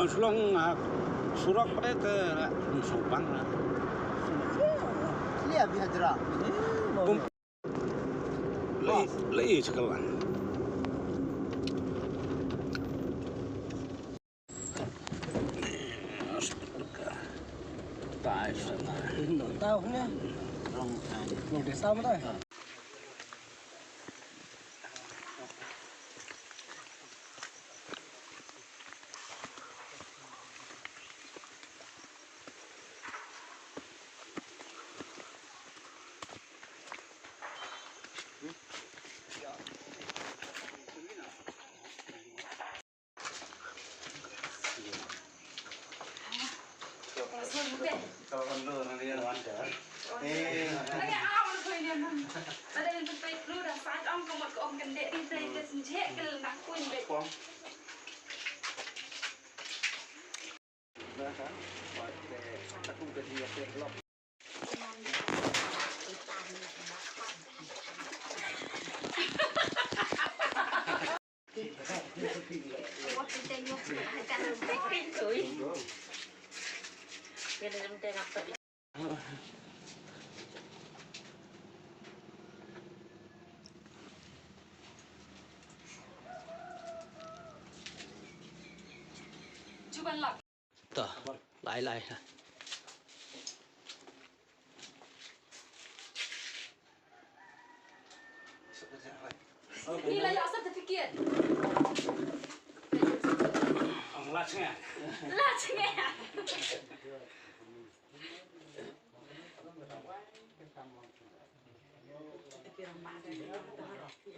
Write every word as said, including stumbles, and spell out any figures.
Shlong, ah, surok pare te, ah, subang, ah. Lia bi hajra. Kum-, lei, lei sekelang. Tai sana. Tahu ni. Long, ah, long desa mana? To, lai lai. Ni la ïoh certificate. Ong la chngeh. La chngeh.